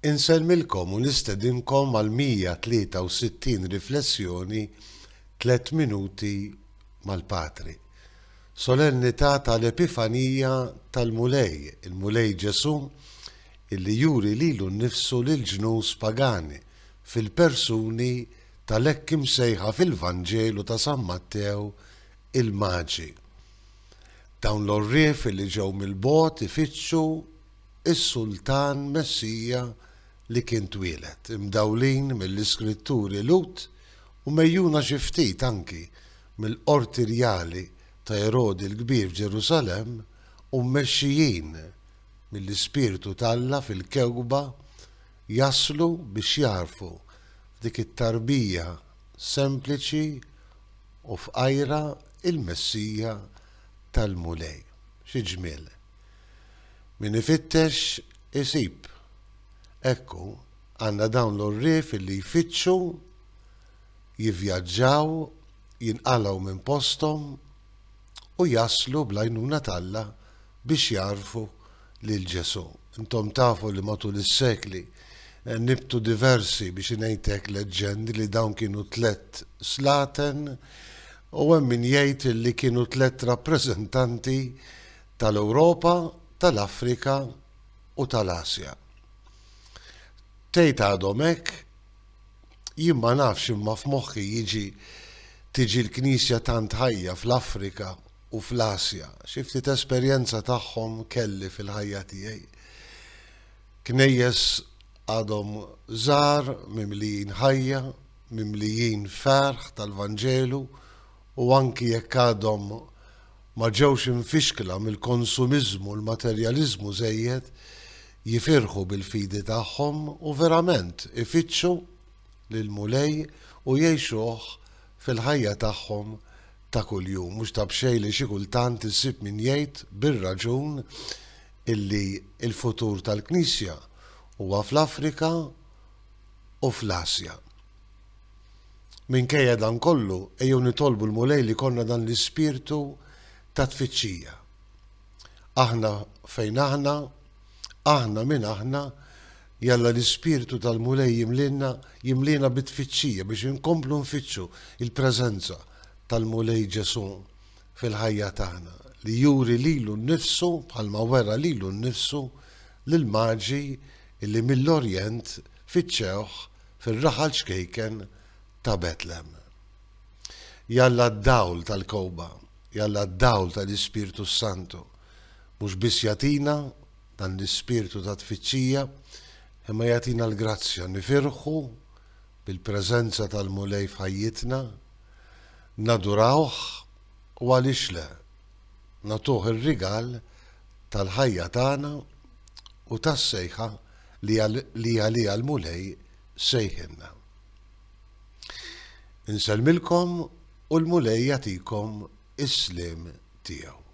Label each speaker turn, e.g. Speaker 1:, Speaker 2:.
Speaker 1: Insellmilkom u nistedinkom għal 163 riflessjoni Tlett Minuti mal-Patri. Solennità tal-Epifanija tal-Mulej, il-Mulej Ġesù illi juri lilu nnifsu lill-ġnus pagani fil-persuni tal-hekk imsejħa fil-Vanġelu ta' San Mattew il-Maġi. Dawn l-għorrief illi ġew mill-bogħod ifittxu is-Sultan Messija li kien twieled, imdawlin mill-Iskritturi Lhud u megħjuna xi ftit anki mill-qorti rjali ta' Erodi l-Kbir f'Ġerusalemm u mmexxijin mill-Ispirtu t'Alla fil-kewkba jaslu biex jagħrfu f'dik it-tarbija sempliċi u fqajra il-Messija tal-Mulej. Xi ġmiel! Min ifittex isib. Hekk hu, għandna dawn l-għorrief illi jfittxu, jivvjaġġaw, jinqalgħu minn posthom u jaslu bl-għajnuna t'Alla biex jagħrfu lil Ġesù. Intom tafu li matul is-sekli nibtu diversi biex ngħid hekk leġġendi li dawn kienu tlett slaten u hemm min jgħid li kienu tlett rappreżentanti tal-Ewropa, tal-Afrika u tal-Asja. Tgħid għadhom hekk? Jien ma nafx imma f'moħħi jiġi tiġi l-Knisja tant ħajja fl-Afrika u fl-Asja. Xi ftit esperjenza tagħhom kelli fil-ħajja tiegħi. Knejjes għadhom żgħar, mimlijin ħajja, mimlijin ferħ tal-Vanġelu u anki jekk għadhom ma ġewx imfixkla mill-konsumiżmu u l-materjaliżmu żejjed, jifirħu bil-fidi tagħhom u verament ifittxu lill-Mulej u jgħixuh fil-ħajja tagħhom ta' kuljum. Mhux ta' b'xejn li xi kultant issib min jgħid bir-raġun illi l-futur tal-Knisja huwa fl-Afrika u fl-Asja. Minkejja dan kollu, ejjew nitolbu l-Mulej li jkollna dan l-ispirtu ta' tfittxija. Aħna fejn aħna, aħna min aħna, jalla l-ispirtu tal-Mulej jimlina, jimlina bit-tfittxija biex inkomplu nfittxu il-preżenza tal-Mulej Ġesù fil-ħajja tagħna, li juri lilu nnifsu bħalma wera lilu nnifsu lill-maġi li mill-Orjent fittxewh fir-raħal ċkejken ta' Betlem. Jalla d-dawl tal-kewba, jalla d-dawl tal-Ispirtu s-Santu, mhux biss jagħtina dan l-ispirtu ta' tfittxija, imma jagħtina l-grazzja nifirħu bil-preżenza tal-Mulej f'ħajjitna, nadurawh u għaliex le, nagħtuh ir-rigal tal-ħajja tagħna u tas-sejħa li għaliha l-Mulej sejħilna. Insellmilkom u l-Mulej jagħtikom is-sliem tiegħu.